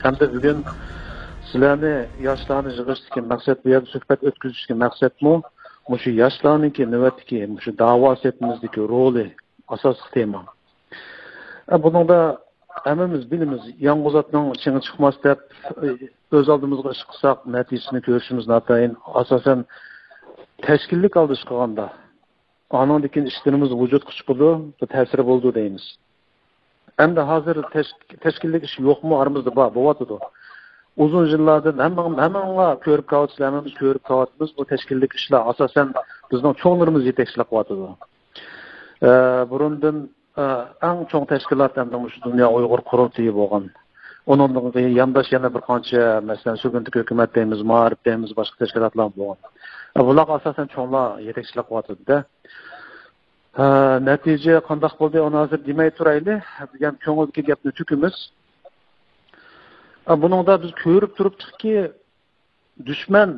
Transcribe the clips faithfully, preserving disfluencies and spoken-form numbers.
ھەمدە بۈگۈن سىلەرنى، ياشلارنى يىغىشتىكى مەقسەت، بۇ يەردە سۆھبەت ئۆتكۈزۈشتىكى مەقسەتمۇ مۇشۇ ياشلارنىڭكى نۆۋەتتىكى مۇشۇ داۋا سېپىمىزدىكى رولى، ئاساسلىق تېما. ئە، بۇنىڭدا ھەممىمىز بىلىمىز، ياڭغۇز ئاتنىڭ چېڭى چىقماس دەپ، ئۆز ئالدىمىزغا ئىش قىلساق، نەتىجىسىنى كۆرۈشىمىز ناتايىن. ئاساسەن، تەشكىللىك ھالدا ئىش قىلغاندا، ئانىڭدىن كېيىن ئىشلىرىمىز ۋۇجۇدقا چىقىدۇ، بۇ تەسىر بولىدۇ دەيمىز. ئەمدى ھازىر تەش-، تەشكىللىك ئىش يوقمۇ؟ ئارىمىزدا بار، بولۇۋاتىدۇ. ئۇزۇن يىللاردىن ھەممىڭ-، ھەممىڭلار كۆرۈپ كېلىۋاتىسىلەر، ھەممىمىز كۆرۈپ كېلىۋاتىمىز، بۇ تەشكىللىك ئىشلار ئاساسەن بىزنىڭ چوڭلىرىمىز يېتەكچىلىك قىلىۋاتىدۇ. ئە، بۇرۇندىن، ئە، ئەڭ چوڭ تەشكىلات ئەمدى مۇشۇ دۇنيا ئۇيغۇر قۇرۇلتىيى بولغان. ئۇنىڭدىن كېيىن يانداش يەنە بىر قانچە، مەسىلەن، سۈرگۈنتىكى ھۆكۈمەت دەيمىز، مائارىپ دەيمىز، باشقا تەشكىلاتلار بولغان. ئە، بۇلارغا ئاساسەن چوڭلار يېتەكچىلىك قىلىۋاتىدۇ-دە. ھە، نەتىجە قانداق بولدى، ئۇنى ھازىر دېمەي تۇرايلى. دېگەن كۆڭۈلدىكى گەپنى تۆكىمىز. ھە، بۇنىڭدا بىز كۆرۈپ تۇرۇپتۇقكى، دۈشمەن،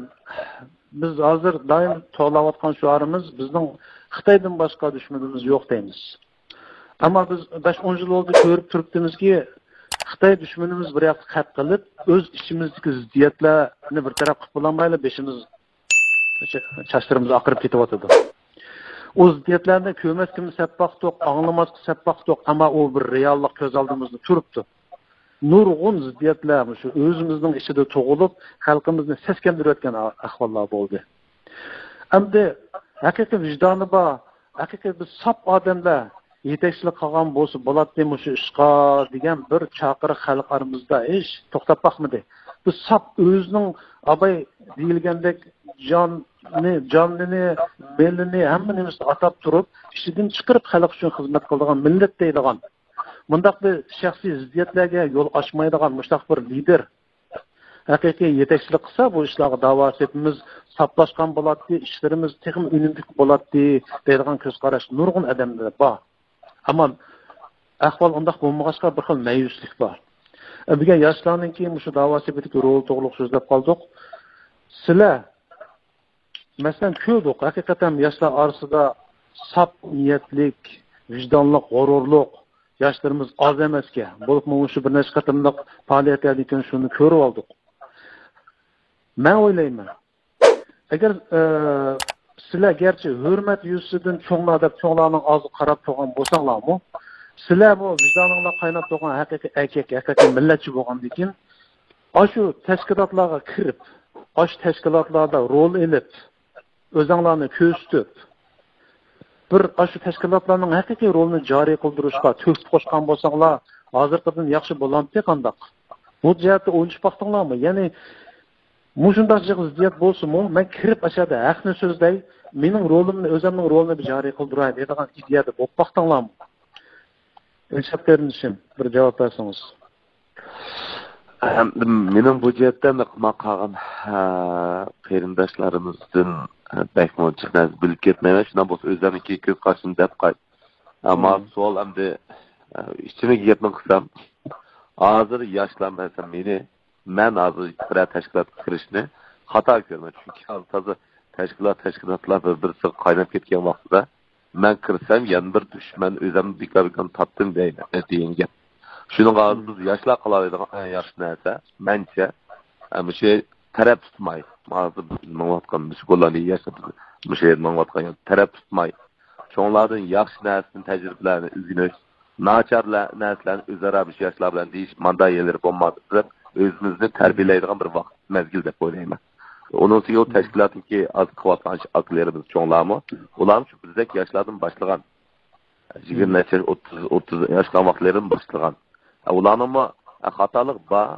بىز ھازىر دائىم توۋلاۋاتقان شوئارىمىز، بىزنىڭ خىتايدىن باشقا دۈشمىنىمىز يوق دەيمىز. ئەمما بىز بەش ئون يىل بولدى كۆرۈپ تۇرۇپتىمىزكى، خىتاي دۈشمىنىمىز بىر ياققا قەت قىلىپ، ئۆز ئىچىمىزدىكى زىددىيەتلەرنى بىر تەرەپ قىلىپ بولالمايلا، بېشىمىز چا-، چاچلىرىمىز ئاقىرىپ كېتىۋاتىدۇ. ئۇ زىددىيەتلەرنى كۆرمەسكىمۇ سەپ باقتۇق، ئاڭلىماسقا سەپ باقتۇق، ئەمما ئۇ بىر رېئاللىق كۆز ئالدىمىزدا تۇرۇپتۇ. نۇرغۇن زىددىيەتلەر مۇشۇ ئۆزىمىزنىڭ ئىچىدە تۇغۇلۇپ، خەلقىمىزنى سەسكەندۈرۈۋەتكەن ئە-، ئەھۋاللار بولدى. ئەمدى ھەقىقىي ۋىجدانى بار، ھەقىقىي بىز ساپ ئادەملەر يېتەكچىلىك قىلغان بولسا بولاتتى مۇشۇ ئىشقا دېگەن بىر چاقىرىق خەلق ئارىمىزدا ھېچ توختاپ باقمىدى. بىز ساپ ئۆزىنىڭ ئاباي دېيىلگەندەك جاننى، جانىنى، مېلىنى، ھەممە نېمىسىنى ئاتاپ تۇرۇپ، ئىچىدىن چىقىرىپ خەلق ئۈچۈن خىزمەت قىلىدىغان، مىللەت دەيدىغان، مۇنداق بىر شەخسىي زىددىيەتلەرگە يول ئاچمايدىغان مۇشۇنداق بىر لىدېر ھەقىقىي يېتەكچىلىك قىلسا، بۇ ئىشلارغا داۋا سېپىمىز ساپلاشقان بولاتتى، ئىشلىرىمىز تېخىمۇ ئۈنۈملۈك بولاتتى دەيدىغان كۆز قاراش نۇرغۇن ئادەمدە بار. ئەمما ئەھۋال ئۇنداق بولمىغاچقا، بىر خىل مەيۈسلۈك بار. ئە، بۈگۈن ياشلارنىڭكى مۇشۇ داۋا سېپىدىكى رولى توغرۇلۇق سۆزلەپ قالدۇق. سىلەر، مەسىلەن، كۆردۇق، ھەقىقەتەن ياشلار ئارىسىدا ساپ نىيەتلىك، ۋىجدانلىق، غۇرۇرلۇق ياشلىرىمىز ئاز ئەمەسكەن. بولۇپمۇ مۇشۇ بىر نەچچە قېتىملىق پائالىيەتلەردىن كېيىن شۇنى كۆرۈۋالدۇق. مەن ئويلايمەن، ئەگەر، ئە، سىلەر گەرچە ھۆرمەت يۈزىسىدىن چوڭلار دەپ چوڭلارنىڭ ئالدىغا قاراپ تۇرغان بولساڭلارمۇ، سىلەر بۇ ۋىجدانىڭلار قايناپ تۇرغان ھەقىقىي ئەركەك، ھەقىقىي مىللەتچى بولغاندىن كېيىن، ئاشۇ تەشكىلاتلارغا كىرىپ، ئاشۇ تەشكىلاتلاردا رول ئېلىپ، ئۆزۈڭلارنى كۆرسىتىپ، بىر ئاشۇ تەشكىلاتلارنىڭ ھەقىقىي رولىنى جارى قىلدۇرۇشقا تۆھپە قوشقان بولساڭلار، ھازىرقىدىن ياخشى بولامتى قانداق؟ بۇ جەھەتتە ئويلىشىپ باقتىڭلارمۇ؟ يەنى مۇشۇنداق جىق زىددىيەت بولسىمۇ، مەن كىرىپ ئاشۇ يەردە ھەقنى سۆزلەي، مېنىڭ رولۇمنى، ئۆزۈمنىڭ رولىنى بىر جارى قىلدۇراي دەيدىغان ئىدىيەدە بولۇپ باقتىڭلارمۇ؟ ئىلشات قېرىندىشىم، بىر جاۋاب بەرسىڭىز. ئەمدى مېنىڭ بۇ جەھەتتە قىلماق قالغان، ھە، قېرىنداشلىرىمىزدىن، ھە، بەكمۇ جىق نەرسە بىلىپ كەتمەيمەن. شۇنداق بولسا ئۆزلەرنىڭكى كۆز قارىشىنى دەپ قاي. ئەمما مم. سوئال ئەمدى، ھە، ئىچىمدىكى گەپنى قىلسام، ھازىر ياشلار مەسىلەن مېنى، مەن ھازىر بىرەر تەشكىلاتقا كىرىشنى خاتا كۆرىمەن. چۈنكى ھازىر تازا تەشكىلات، تەشكىلاتلار بىر-، بىرسىگە قايناپ كەتكەن ۋاقتىدا، مەن كىرسەم، يەنە بىر دۈشمەن ئۆزۈمنى بىكار-بىكار تاپتىم دەيمەن، دېگەن گەپ. شۇنىڭغا ھازىر بىز ياشلار قىلالايدىغان ئەڭ ياخشى نەرسە، مەنچە، ئە، مۇشۇ تەرەپ تۇتماي، ھازىر بىز مېڭىۋاتقان مۇشۇ گوللاندىيە ياشلار، بىز مۇشۇ يەردە مېڭىۋاتقان ياشلار تەرەپ تۇتماي، چوڭلاردىن ياخشى نەرسىنى، تەجرىبىلەرنى ئۆگىنىش، ناچار لە-، نەرسىلەرنى ئۆزئارا مۇشۇ ياشلار بىلەن دېيىش، ماندا يەرلىرى بولماس دەپ، ئۆزىمىزنى تەربىيەلەيدىغان بىر ۋاقىت، مەزگىل دەپ ئويلايمەن. ئۇنىڭ ئۈستىگە ئۇ تەشكىلاتتىكى ھازىر قىلىۋاتقان ئاكىلىرىمىز، چوڭلارمۇ، ئۇلارمۇ شۇ بىزدەك ياشلاردىن باشلىغان. يىگىرمە نەچچە، ئوتتۇز، ئوتتۇز ياشقا ۋاقىتلىرىدىن باشلىغان. ئۇلارنىڭمۇ خاتالىق بار،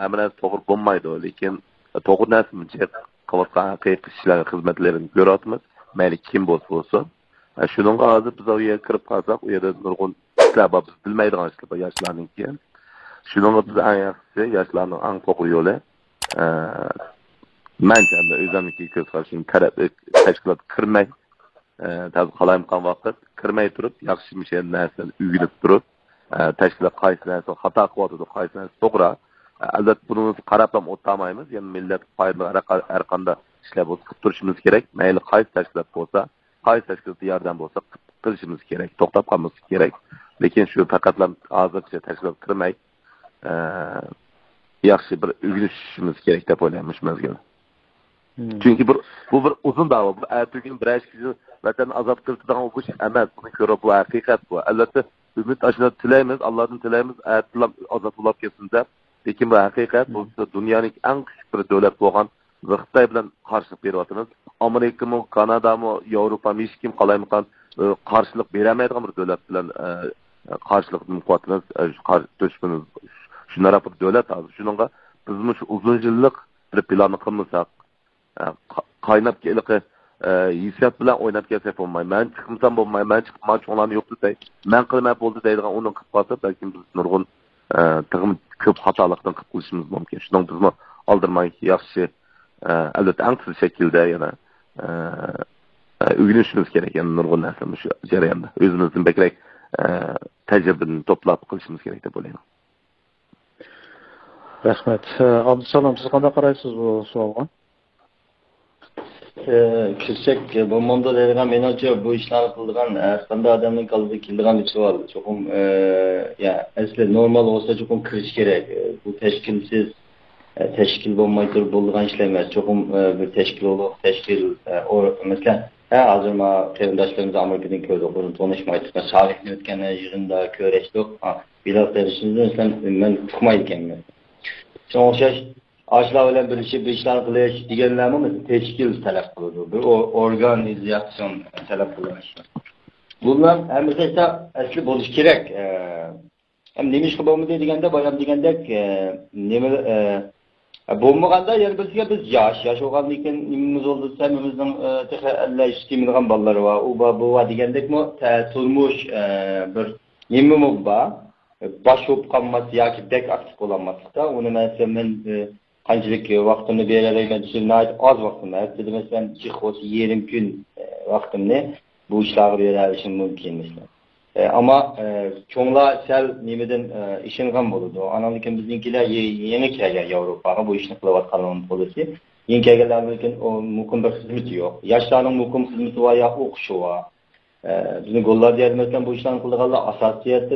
ھەممە نەرسە توغرا بولمايدۇ، لېكىن توغرا نەرسە قىلىۋاتقان ھەقىقىي كىشىلەرنىڭ خىزمەتلىرىنى كۆرۈۋاتىمىز، مەيلى كىم بولسا بولسۇن. شۇنىڭغا ھازىر بىز ئۇ يەرگە كىرىپ قالساق، ئۇ يەردە نۇرغۇن ئىشلار بار، بىز بىلمەيدىغان ئىشلار بار ياشلارنىڭكى. شۇنىڭغا بىز ئەڭ ياخشىسى ياشلارنىڭ ئەڭ توغرا يولى، مەنچە ئەمدى ئۆزۈمنىڭكى كۆز قارىشىم، تەرەپ، تەشكىلاتقا كىرمەي، ئە، تازا قالايمىقان ۋاقىت كىرمەي تۇرۇپ، ياخشى مۇشۇ نەرسىلەرنى ئۆگىنىپ تۇرۇپ، ئە، تەشكىلات قايسى نەرسە خاتا قىلىۋاتىدۇ، قايسى نەرسە توغرا. ئە، ئەلۋەتتە، بۇنىڭغا قاراپلا ئولتۇرمايمىز. يەنە مىللەتكە پايدىلىق ھەر قا-، ھەر قانداق ئىشلار بولسا قىلىپ تۇرۇشىمىز كېرەك. مەيلى قايسى تەشكىلات بولسا، قايسى تەشكىلاتقا ياردەم بولسا قىلىشىمىز كېرەك، توختاپ قالماسلىق كېرەك. لېكىن شۇ پەقەتلا ھازىرچە تەشكىلاتقا كىرمەي، ئە، ياخشى بىر ئۆگىنىشىمىز كېرەك دەپ ئويلايمەن مۇشۇ مەزگىلدە. مم. چۈنكى بىر، بۇ بىر ئۇزۇن داۋا. بۇ ئەتىگۈن بىرەر ئىككى يىل ۋەتەننى ئازاد قىلىپ تۇرىدىغان بۇ ئىش ئەمەس. بۇنى كۆرۈپ، بۇ ھەقىقەت بۇ. ئەلۋەتتە، ئۈمىد ئاشۇنداق تىلەيمىز، ئاللادىن تىلەيمىز، ئەتىلا ئازاد بولاپ كەتسۇن دەپ. لېكىن بۇ ھەقىقەت، بۇ مم. دۇنيانىڭ ئەڭ كۈچلۈك بىر دۆلەت بولغان خىتاي بىلەن قارشىلىق بېرىۋاتىمىز. ئامېرىكىمۇ، كانادامۇ، ياۋروپامۇ ھېچكىم قالايمىقان، ئى، قارشىلىق بېرەلمەيدىغان بىر دۆلەت بىلەن، ئى، قارشىلىق قىلىۋاتىمىز. ئى، قار-، دۈشمىنىمىز شۇنداق بىر دۆلەت ھازىر. شۇنىڭغا بىز مۇشۇ ئۇزۇن يىللىق بىر پىلاننى قىلمىساق، ئە، قا-، قايناپ ھېلىقى، ئە، ھېسسىيات بىلەن ئويناپ كەلسەك بولمايدۇ. مەن چىقمىسام بولمايدۇ، مەن چىقىپ مانا چوڭلارنى يوقىتىپ ئۆتەي، مەن قىلىمەن بولدى دەيدىغان ئۇنى قىلىپ قالسا، بەلكىم بىز نۇرغۇن، ئە، تېخىمۇ كۆپ خاتالىقنى قىلىپ قېلىشىمىز مۇمكىن. شۇنىڭ بىزمۇ ئالدىرىماي ياخشى، ئە، ئەلۋەتتە ئەڭ تېز شەكىلدە يەنە، ئە، ئە، ئۆگىنىشىمىز كېرەك. يەنە نۇرغۇن نەرسە مۇشۇ جەرياندا ئۆزىمىزدىن بەكرەك، ئە، تەجرىبىنى توپلاپ قىلىشىمىز كېرەك دەپ ئويلايمەن. رەھمەت. ئە، ئابدۇسالام، سىز قانداق قارايسىز بۇ سوئالغا؟ ئە، كىرسەك بولمامدۇ دەيدىغان، مېنىڭچە بۇ ئىشلارنى قىلىدىغان ھەر قانداق ئادەمنىڭ كاللىسىغا كېلىدىغان بىر سوئال. چوقۇم، ئە، يا، ئەسلى نورمال بولسا چوقۇم كىرىش كېرەك. ئە، بۇ تەشكىلسىز، ئە، تەشكىل بولماي تۇرۇپ بولىدىغان ئىشلار ئەمەس. چوقۇم، ئە، بىر تەشكىل بولۇپ، تەشكىل، ئە، ئور-، مەسىلەن، ھە، ھازىر ما قېرىنداشلىرىمىز ئامېرىكىدىن كۆردۇق، بۇرۇن تونۇشمايتتۇق. سالىھنى ئۆتكەن يىغىندا كۆرۈشتۇق. ئا، بىلال قېرىندىشىمىزنى مەسىلەن مەن ئۇقمايدىكەنمەن. شۇنىڭغا ئوخشاش ئاشۇلار بىلەن بىرلىشىپ بىر ئىشلارنى قىلىش دېگەنلەرمۇ مەسىلەن تەشكىل تەلەپ قىلىدۇ. بىر ئو-، ئورگانىزاتسىيون تەلەپ قىلىدۇ. بۇلار ھەممىسى ئەسلى بولۇشى كېرەك. ئە، ھەم نېمە ئىشقا بولمىدى دېگەندە، بايام دېگەندەك، ئە، نېمە، ئە، بولمىغاندا يەنە بىرسىگە بىز ياش، ياش بولغاندىن كېيىن نېمىمىز بولدى دېسە، ھەممىمىزنىڭ، ئە، تېخى ئەللىك يېتىشكە كېلىدىغان بالىلىرى بار، ئۇ بار، بۇ بار دېگەندەكمۇ تە-، تۇرمۇش، ئە، بىر نېمىمۇ بار، باش بولۇپ قالماسلىق ياكى بەك ئاكتىپ بولالماسلىقتا. ئۇنى مەسىلەن مەن، ئە، قانچىلىك ۋاقتىمنى بېرەلەيمەن دېسە، ناھايىتى ئاز ۋاقتىمنى، ھەپتىدە مەسىلەن جىق بولسا يېرىم كۈن، ئە، ۋاقتىمنى بۇ ئىشلارغا بېرەلىشىم مۇمكىن مەسىلەن. ئە، ئەمما، ئە، چوڭلار سەل نېمىدىن، ئە، ئېشىنغان بولىدۇ. ئاناندىن كېيىن بىزنىڭكىلەر يې-، يېڭى كەلگەن ياۋروپاغا بۇ ئىشنى قىلىۋاتقانلىقىنى بولىسى. يېڭى كەلگەنلەردىن كېيىن ئۇ مۇقىم بىر خىزمىتى يوق. ياشلارنىڭ مۇقىم خىزمىتى بار يا ئوقۇشى بار. ئە، بىزنىڭ گوللاندىيەدە مەسىلەن بۇ ئىشلارنى قىلىدىغانلار ئاساسىيەتتە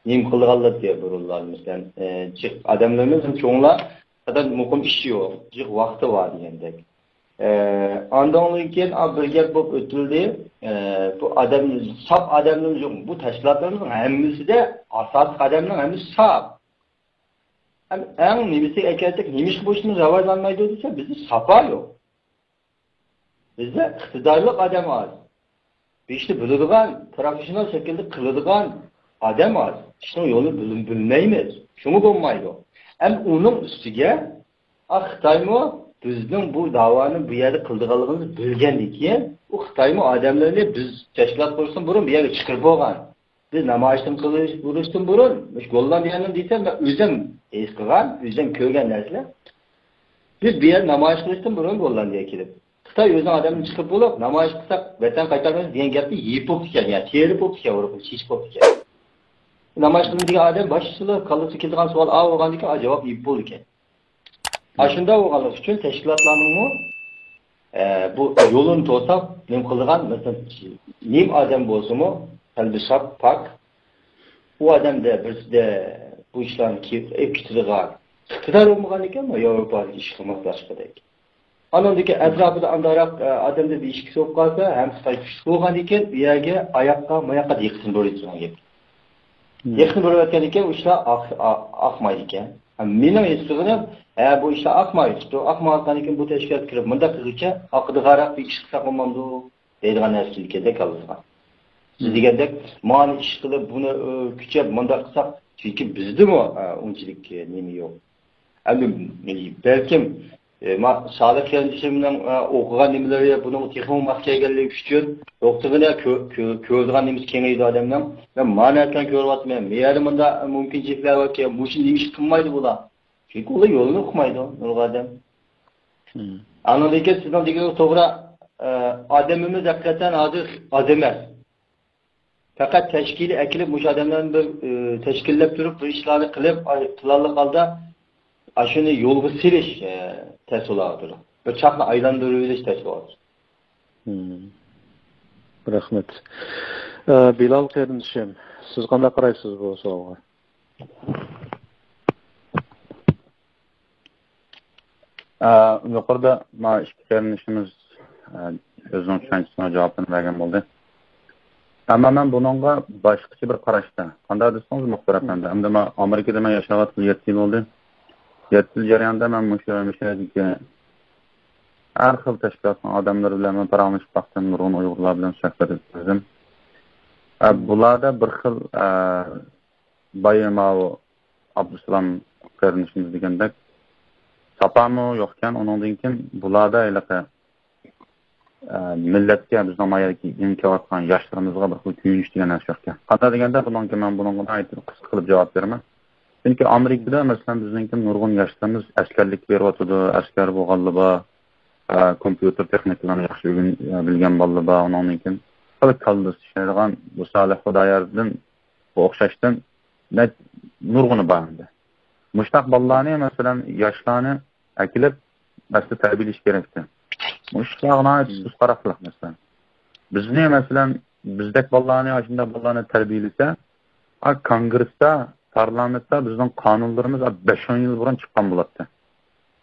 نېمە قىلىدىغانلار دېگەن بۇرۇنلار مەسىلەن، ئە، جىق ئادەملىرىمىز ھەم چوڭلار پەقەت مۇقىم ئىشى يوق، جىق ۋاقتى بار دېگەندەك. ئە، ئاندىن كېيىن، ئا، بىر گەپ بولۇپ ئۆتۈلدى. ئە، بۇ ئادەم، ساپ ئادەملىرىمىز يوق. بۇ تەشكىلاتلىرىمىزنىڭ ھەممىسىدە ئاساسلىق ئادەمنىڭ ھەممىسى ساپ. ھەم ئەڭ نېمىسىگە ئەكەلسەك، نېمە ئىش بولۇشىمىز راۋاجلانمايدۇ دېسە، بىزدە ساپا يوق. بىزدە ئىقتىدارلىق ئادەم ئاز. بۇ ئىشنى بىلىدىغان، پروفېسسىونال شەكىلدە قىلىدىغان ئادەم ئاز. ئىشنىڭ يولىنى بىل-، بىلمەيمىز. شۇڭا بولمايدۇ. ھەم ئۇنىڭ ئۈستىگە، ئا، خىتايمۇ بىزنىڭ بۇ داۋانى بۇ يەردە قىلىدىغانلىقىمىزنى بىلگەندىن كېيىن، ئۇ خىتايمۇ ئادەملىرىنى بىز تەشكىلات قۇرۇشتىن بۇرۇن بۇ يەرگە چىقىرىپ بولغان. بىز نامايىشتىن قىلىش، بۇرۇشتىن بۇرۇن، مۇشۇ گوللاندىيەنىڭ دېسەم، مەن ئۆزۈم ھېس قىلغان، ئۆزۈم كۆرگەن نەرسىلەر. بىز بۇ يەردە نامايىش قىلىشتىن بۇرۇن گوللاندىيەگە كېلىپ، خىتاي ئۆزىنىڭ ئادەمنى چىقىرىپ بولۇپ، نامايىش قىلساق، ۋەتەن قايتارمايمىز دېگەن گەپنى يېپىپ بوپتىكەن، يا تېرىپ بوپتىكەن، ئۇرۇپ، چېچىپ بوپتىكەن. نامايىش قىلىمىز دېگەن ئادەم باشلىق كاللىسىغا كېلىدىغان سوئال، ئا، بولغاندىكىن، ئا، جاۋاب يېپىپ بولىدىكەن. ئاشۇنداق بولغانلىقى ئۈچۈن تەشكىلاتلارنىڭمۇ، ئە، بۇ يولىنى توساپ، نېمە قىلىدىغان، مەسىلەن، نېمە ئادەم بولسىمۇ، قەلبى ساپ، پاك، ئۇ ئادەمدە بىرسىدە بۇ ئىشلارنى كېلىپ ئېلىپ كېتىدىغان ئىقتىدار بولمىغان ئىكەن، ياۋروپادىكى ئىش قىلماق باشقىدەك. ئانىڭدىكى ئەتراپىدا ئانداقراق، ئە، ئادەمدە بىر ئىش كېسىپ قالسا، ھەم خىتاي كۈچلۈك بولغاندىكىن، ئۇ يەرگە ئاياققا، ماياققا دىققىتىنى بۇرىدىغان گەپ. مم. يېقىن بېرىۋەتكەندىن كېيىن ئۇ ئىشلار ئاق-، ئا-، ئاقمايدىكەن. مېنىڭ ھېس قىلغىنىم، ھە، بۇ ئىشلار ئاقمايدۇ. ئاقمايۋاتقاندىن كېيىن بۇ تەشكىلاتقا كىرىپ مۇنداق قىلغۇچە ئاقىدىغانراق بىر ئىش قىلساق بولمامدۇ دەيدىغان نەرسە كېلىدىكەندەك كاللىسىغا. سىز مم. دېگەندەك، مانى ئىش قىلىپ، بۇنى، ئۆ، كۈچەپ مۇنداق قىلساق، چۈنكى بىزدىمۇ، ئە، ئۇنچىلىك، ئە، نېمە يوق. ئەمدى بەلكىم، ئە، ما-، سالىھ قېرىندىشىمنىڭ، ئە، ئوقۇغان نېمىلىرى بۇنىڭغا تېخىمۇ ماس كەلگەنلىكى ئۈچۈن، دوختۇرغىنا كۆ-، كۆ-، كۆرىدىغان نېمىسى كېڭىيىدۇ ئادەمنىڭ. مەن ما نەرسىلەرنى كۆرۈۋاتىمەن. مەيەردە مۇنداق مۇمكىنچىلىكلەر باركەن، مۇشۇ نېمە ئىش قىلمايدۇ بۇلار؟ چۈنكى ئۇلار يولنى ئۇقمايدۇ، نۇرغۇن ئادەم. مم. ئانىڭدىن كېيىن سىزنىڭ دېگىنىڭىز توغرا، ئە، ئادىمىمىز ھەقىقەتەن ھازىر ئاز ئەمەس. پەقەت تەشكىلىي ئەكېلىپ، مۇشۇ ئادەملەرنى بىر، ئى، تەشكىللەپ تۇرۇپ، بىر ئىشلارنى قىلىپ، ئاي، پىلانلىق ھالدا ئاشۇنى يولغا سېلىش، ئى، تەس بولۇۋاتىدۇ. بىر چاقنى ئايلاندۇرۇۋېلىش تەس بولۇۋاتىدۇ. مم. رەھمەت. ئە، بىلال قېرىندىشىم، سىز قانداق قارايسىز بۇ سوئالغا؟ ئە، يۇقىرىدا ما ئىككى قېرىندىشىمىز، ئە، ئۆزىنىڭ چۈشەنچىسىنىڭ جاۋابىنى بەرگەن بولدى. ئەمما مەن بۇنىڭغا باشقىچە بىر قاراشتا. قانداق دېسىڭىز، مۇخبىر ئەپەندى، ئەمدى مەن ئامېرىكىدا مەن ياشاۋاتقىلى يەتتە يىل بولدى. يەتتە يىل جەريانىدا مەن مۇشۇ، مۇشۇ يەردىكى ھەر خىل تەشكىلاتنىڭ ئادەملىرى بىلەن مەن پاراڭلىشىپ باقتىم، نۇرغۇن ئۇيغۇرلار بىلەن سۆھبەت ئۆتكۈزدۈم. ئە، بۇلاردا بىر خىل، ئە، بايا ماۋۇ ئابدۇسالام قېرىندىشىمىز دېگەندەك، ساپامۇ يوقكەن، ئۇنىڭدىن كېيىن بۇلاردا ھېلىقى، ئە، مىللەتكە، بىزنىڭ ما يەردىكى يېڭى كېلىۋاتقان ياشلىرىمىزغا بىر خىل كۆيۈنۈش دېگەن نەرسە يوقكەن. قانداق دېگەندە، بۇنىڭكى مەن بۇنىڭغا ناھايىتى قىسقا قىلىپ جاۋاب بېرىمەن. چۈنكى ئامېرىكىدا، مەسىلەن، بىزنىڭكى نۇرغۇن ياشلىرىمىز ئەسكەرلىككە بېرىۋاتىدۇ، ئەسكەر بولغانلار بار، ئە، كومپيۇتېر تېخنىكىلارنى ياخشى ئۆگەن-، بىلگەن بالىلار بار، ئۇنىڭدىن كېيىن خېلى كاللىسى ئىشلەيدىغان بۇ سالىھ خۇداياردىن بۇ ئوخشاشتىن نە-، نۇرغۇنى بار ئەمدى. مۇشۇنداق بالىلارنى، مەسىلەن، ياشلارنى ئەكېلىپ، مەسىلەن، تەربىيەلەش كېرەكتى. مۇشۇ ئىشلارغا ناھايىتى سۇس قاراقلىق، مەسىلەن. بىزنى، مەسىلەن، بىزدەك بالىلارنى، ئاشۇنداق بالىلارنى تەربىيەلىسە، ئا، كونگرېستا، پارلامېنتتا بىزنىڭ قانۇنلىرىمىز، ئا، بەش ئون يىل بۇرۇن چىققان بولاتتى.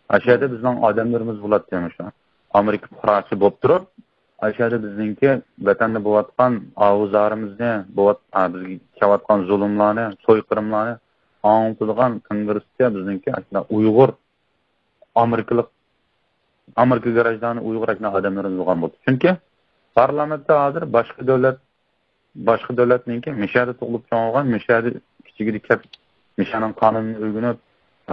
ئاشۇ يەردە بىزنىڭ ئادەملىرىمىز بولاتتى، مۇشۇ ئامېرىكا پۇقراسى بولۇپ تۇرۇپ، ئاشۇ يەردە بىزنىڭكى ۋەتەندە بولۇۋاتقان ئاۋۇ زارىمىزنى، بولۇۋات-، ئا، بىزگە كېلىۋاتقان زۇلۇملارنى، سويقىرىملارنى ئاڭلىتىدىغان كونگرېسكە بىزنىڭكى ئاشۇنداق ئۇيغۇر، ئامېرىكىلىق، ئامېرىكا گراژدانى ئۇيغۇر ئەكىلگەن ئادەملىرىمىز بولغان بولدى. چۈنكى پارلامېنتتا ھازىر باشقا دۆلەت، باشقا دۆلەتنىڭكى مۇشۇ يەردە تۇغۇلۇپ چوڭ بولغان، مۇشۇ يەردە كىچىكىدە كەپ، مۇشۇنىڭ قانۇنىنى ئۆگىنىپ،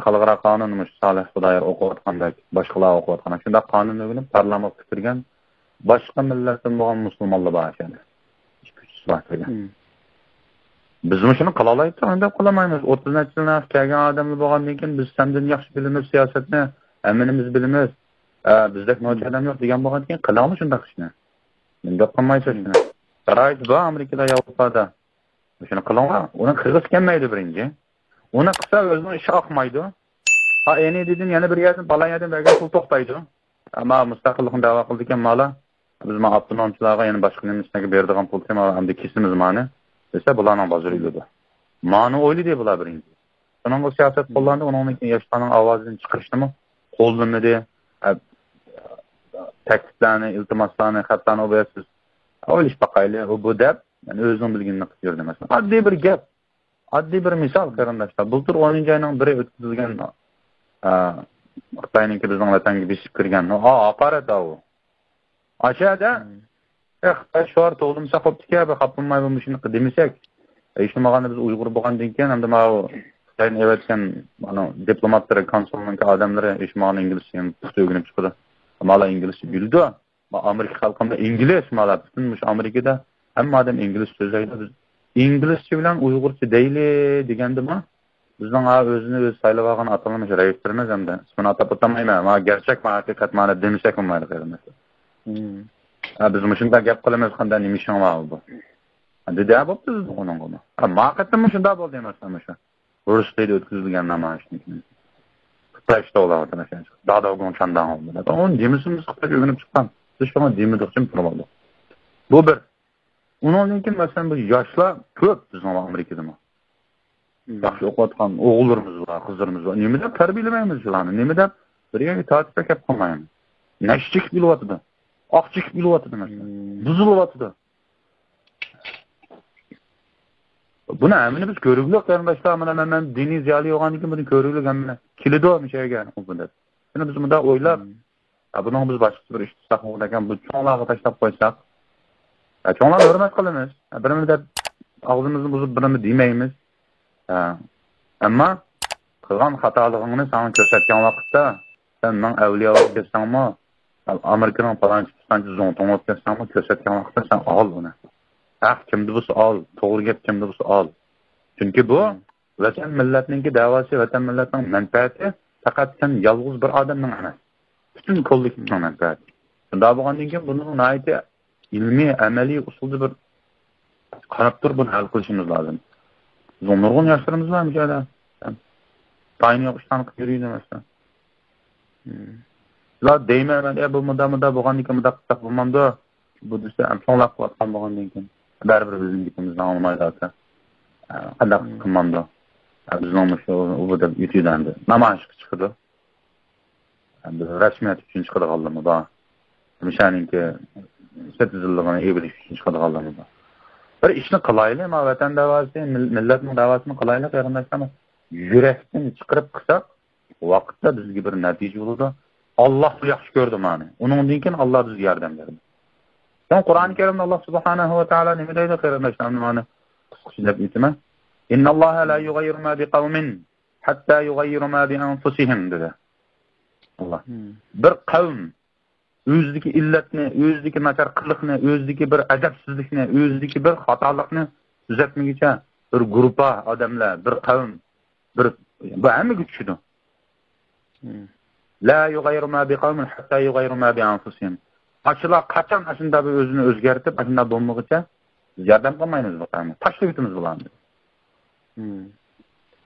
خەلقئارا قانۇن، مۇشۇ سالىھ خۇدايار ئوقۇۋاتقاندەك، باشقىلار ئوقۇۋاتقان، شۇنداق قانۇننى ئۆگىنىپ، پارلامېنتقا كىرگەن باشقا مىللەتتىن بولغان مۇسۇلمانلار بار ئىكەن. ئىككى ئۈچ بار كىرگەن. بىزمۇ شۇنى قىلالايتتۇق، ئەمدى قىلالمايمىز. ئوتتۇز نەچچە يىلدىن كەلگەن ئادەملەر بولغاندىن كېيىن، بىز سەندىن ياخشى بىلىمىز سىياسەتنى، ھەممىنى بىز بىلىمىز. ئە، بىزدەك نوچى ئادەم يوق دېگەن بولغاندىكىن، قىلىڭلار شۇنداق ئىشنى. مەن دەپ قالمايسىز شۇنى. شارائىت بار ئامېرىكىدا، ياۋروپادا. شۇنى قىلىڭلار. ئۇنى قىلغۇسى كەلمەيدۇ بىرىنچى. ئۇنى قىلسا ئۆزىنىڭ ئىشى ئاقمايدۇ. ھا، ئەينى دېدىم، يەنە بىر يەردىن، پالان يەردىن بەرگەن پۇل توختايدۇ. ئەمما مۇستەقىللىقنى دەۋا قىلىدىكەن مالا. بىز ما ئاپتونومچىلارغا يەنە باشقا نېمىسىنىگە بېرىدىغان پۇل تېما ئەمدى كېسىمىز مانى دېسە، بۇلارنىڭ بازىرى ئۆلىدۇ. مانى ئويلىدى بۇلار بىرىنچى. شۇنىڭغا سىياسەت قوللاندى، ئۇنىڭدىن كېيىن ياشلارنىڭ ئاۋازىدىن چىقىرىشنىمۇ قوللىمىدى. ئە، تەكلىپلەرنى، ئىلتىماسلارنى، خەتلەرنى ئۇ بەرسىز. ئويلىشىپ باقايلى، ئۇ بۇ دەپ، يەنى ئۆزىنىڭ بىلگىنىنى قىلىپ يۈردى مەسىلەن. ئاددىي بىر گەپ. ئاددىي بىر مىسال، قېرىنداشلار. بۇلتۇر ئونىنچى ئاينىڭ بىرى ئۆتكۈزۈلگەن، ئا، خىتاينىڭكى بىزنىڭ ۋەتەنگە بېسىپ كىرگەن، ئا، ھاقارەت ئاۋۇ. ئاشۇ يەردە، ئە، خىتاي شوئار توۋلىمىسا خوپتىكەن، بىر خاپىلىماي بۇ مۇشۇنى دېمىسەك. ھېچنېمىغاندا بىز ئۇيغۇر بولغاندىن كېيىن، ئەمدى ماۋۇ خىتايدىن ئەۋەتكەن، مانا، دىپلوماتلىرى، كونسۇلنىڭكى ئادەملىرى ھېچنېمىغاندا ئىنگلىزچە پۇختا ئۆگىنىپ چىقىدۇ. مالا ئىنگلىزچە بىلىدۇ. ئامېرىكا خەلقىمۇ ئىنگلىز، مالا پۈتۈن مۇشۇ ئامېرىكىدا ھەممە ئادەم ئىنگلىز سۆزلەيدۇ. بىز ئىنگلىزچە بىلەن ئۇيغۇرچە دەيلى دېگەندىمۇ، بىزنىڭ ھا ئۆزىنى ئۆزى سايلىۋالغان ئاتالمىش رەئىسلىرىمىز ھەمدە ئىسمىنى ئاتاپ ئۆتەلمەيمەن. ما گەرچەك ما ھەقىقەت مانا دېمىسەك بولمايدۇ قېرىنداشلار. ھا، بىز مۇشۇنداق گەپ قىلىمىز، قانداق نېمە ئىشىڭ بار بۇ؟ ھا، دېدى، ھا، بوپتۇ، بىز ئۇنىڭغىمۇ. ھا، ما قېتىممۇ شۇنداق بولدى، مەسىلەن، مۇشۇ. رۇسىيەدە ئۆتكۈزۈلگەن نامايىشنىڭ كېيىن. خىتاي شتولار، داداۋ گوڭچانداڭ. ئۇنى دېمىسىمىز، خىتاي ئۆگىنىپ چىققان. بىز شۇڭا دېمىدۇق، جىم تۇرۇپ ئالدۇق. بۇ بىر. ئۇنىڭدىن كېيىن، مەسىلەن، بۇ ياشلار كۆپ بىزنىڭ ئامېرىكىدىمۇ. ياخشى ئوقۇۋاتقان ئوغۇللىرىمىز بار، قىزلىرىمىز بار. نېمە دەپ تەربىيەلىمەيمىز شۇلارنى؟ نېمە دەپ بىر يەرگە تارتىپ ئەكەپ قويمايمىز؟ نەشە چېكىپ ئۆلۈۋاتىدۇ. ئاق چېكىپ ئۆلۈۋاتىدۇ، مەسىلەن. بۇزۇلۇۋاتىدۇ. بۇنى ھەممىنى بىز كۆرگۈلۈك، قېرىنداشلار، مانا مەن، مەن دىنىي زىيالىي بولغاندىن كېيىن بۇنى كۆرگۈلۈك ھەممىنى. كېلىدۇ مۇشۇ يەرگە، ئۇ بۇ دەپ. شۇنى بىز مۇنداق ئويلاپ، ھە، بۇنىڭغا بىز باشقىچە بىر ئىش تۇتساق بولىدىكەن، بۇ چوڭلارغا تاشلاپ قويساق. ھە، چوڭلارنى ھۆرمەت قىلىمىز. ھە، بىرىنى دەپ ئاغزىمىزنى بۇزۇپ، بىرىنى دېمەيمىز. ھە. ئەمما قىلغان خاتالىقىڭنى ساڭا كۆرسەتكەن ۋاقىتتا، سەن مىڭ ئەۋلىيا بولۇپ كەتسەڭمۇ، ئامېرىكىنىڭ پالانچى پۇستانچى زۇڭتۇڭ بولۇپ كەتسەڭمۇ، كۆرسەتكەن ۋاقىتتا سەن ئال ئۇنى. ھەق كىمدە بولسا ئال، توغرا گەپ كىمدە بولسا ئال. چۈنكى بۇ ۋەتەن مىللەتنىڭكى دەۋاسى، ۋەتەن مىللەتنىڭ مەنپەئەتى پەقەت سەن يالغۇز بىر ئادەمنىڭ ئەمەس. پۈتۈن كوللېكتىپنىڭ مەنپەئەتى. شۇنداق بولغاندىن كېيىن بۇنىڭ ناھايىتى ئىلمىي، ئەمەلىي ئۇسۇلدا بىر قاراپ تۇرۇپ بۇنى ھەل قىلىشىمىز لازىم. بىزنىڭ نۇرغۇن ياشلىرىمىز بار مۇشۇ يەردە. تايىنى يوق ئىشلارنى قىلىپ يۈرىدۇ، مەسىلەن. شۇلار دەيمەن مەن، ئە، بۇ مۇنداق، مۇنداق بولغاندىن كېيىن مۇنداق قىلساق بولمامدۇ؟ بۇ دېسە، ئەم، چوڭلار قىلىۋاتقان بولغاندىن كېيىن، بەرىبىر بىزنىڭ گېپىمىزنى ئاڭلىمايدۇ ئاكا. ئە، قانداق قىلمامدۇ؟ ئە، بىزنىڭ مۇشۇ، ئۇ، بۇ دەپ يۈتىدۇ ئەمدى. نامايىشقا چىقىدۇ. ئەمدى رەسمىيەت ئۈچۈن چىقىدىغانلىرىمۇ بار. مۇشۇنىڭكى سېتىزلىقىنى ئېلىش ئۈچۈن چىقىدىغانلىرىمۇ بار. بىر ئىشنى قىلايلى، ما ۋەتەن دەۋاسى، مىل-، مىللەتنىڭ دەۋاسىنى قىلايلى، قېرىنداشلار. يۈرەكتىن چىقىرىپ قىلساق، ۋاقىتتا بىزگە بىر نەتىجە بولىدۇ. ئاللاھ ياخشى كۆرىدۇ مانا. ئۇنىڭدىن كېيىن ئاللاھ بىزگە ياردەم بېرىدۇ. سەن قۇرئان كەرىمدە ئاللاھ سۇبھانەھۇ ۋە تائالا نېمە دەيدۇ، قېرىنداشلار؟ مانا قىسقىچە دەپ ئۆتىمەن. «إن الله لا يغير ما بقوم حتى يغيروا ما بأنفسهم» دېدى. ئاللاھ. بىر قەۋم ئۆزىدىكى ئىللەتنى، ئۆزىدىكى ناچار قىلىقنى، ئۆزىدىكى بىر ئەدەپسىزلىكنى، ئۆزىدىكى بىر خاتالىقنى تۈزەتمىگۈچە، بىر گۇرۇپپا ئادەملەر، بىر قەۋم، بىر، بۇ ھەممىگە چۈشىدۇ. لا يغير ما بقوم حتى يغيروا ما بأنفسهم. ئاشۇلار قاچان ئاشۇنداق بىر ئۆزىنى ئۆزگەرتىپ، ئاشۇنداق بولمىغۇچە بىز ياردەم قىلمايمىز بۇ قەۋمگە. تاشلىۋېتىمىز بۇلارنى.